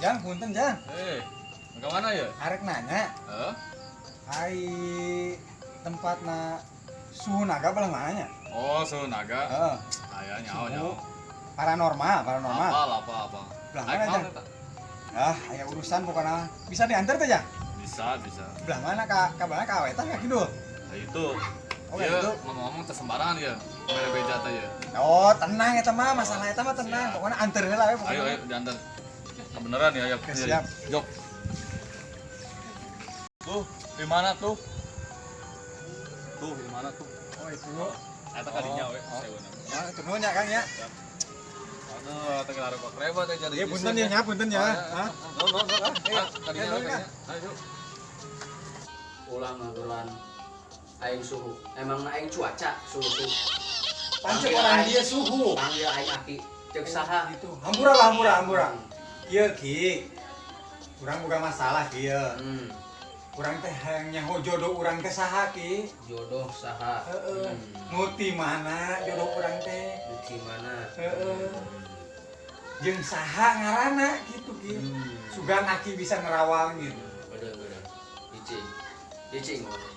Jang, punten Jang. Ke mana ya? Arek nanya. Heeh. Ai tempatna suhu naga belah mana nya? Oh, suhu naga. Heeh. Aya nyaho nyaho. Paranormal, paranormal. Apa apa. Belah mana, Jang? Ah, aya urusan pokoknya. Bisa diantar teh, Jang? Bisa, bisa. Belah mana ka belah ka wetan ka kidul? Nah, itu. Oh, ya, itu. Ngomong-ngomong teh sembarangan ya. Mere beja teh ya. Oh, tenang eta mah, masalah eta mah tenang. Siap. Pokoknya anter heula we pokoknya. Ayo, ayo diantar. Kebenaran ya, ya. Oke, siap. Jok. Tuh, di mana tuh? Tuh, di mana tuh? Oh, itu. Eta kadinya we, Oh. sewana. Ya, nuhun ya, Kang ya. Aduh, teh gelar kok repot teh jadi. Ya, punten ya, nya, punten ya. Hah? No, no, no. Eh, Kadinya ya, we, nuhun, ya. kadinya. Ayo. Ulah ngagelan aing suhu. Emang aing cuaca suhu. Pancek orang dia suhu. Panggil aing aki. Ceuk saha? Gitu. Hampura lah, hampura, hampura. Kieu Ki. Urang boga masalah kieu. Urang teh hayang nyaho jodoh urang teh saha Ki? Jodoh saha? Heeh. Nu ti mana jodoh urang teh? Nu ti mana? Heeh. Jeung saha ngaranna gitu Ki. Sugan aki bisa nerawang gitu. Bener bener. Hiji. Hiji ngomong.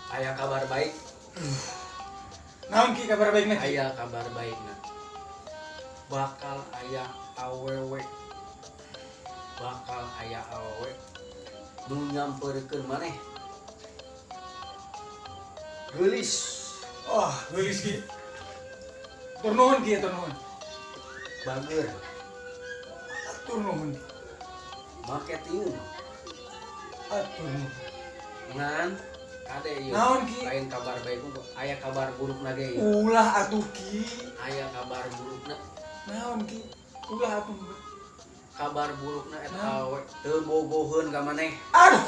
Aya kabar baik. Naon Ki kabar baikna Ki? Aya kabar baikna. Bakal aya awewe. Bakal aya awewe nu nyamperkeun maneh. Geulis. Oh, geulis Ki. Tur nuhun Ki, tur nuhun. Bager. Atur nuhun. Make tiun. Atur nuhun. Ngan kade ieu. Naon, Ki? Lain kabar baik mah aya kabar burukna ge ieu. Ulah atuh Ki. Aya kabar burukna. Naon Ki? Ulah atuh. Kabar burukna eta Naon? awewe teu bogoheun ka maneh. Aduh.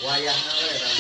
Wayahna we eta.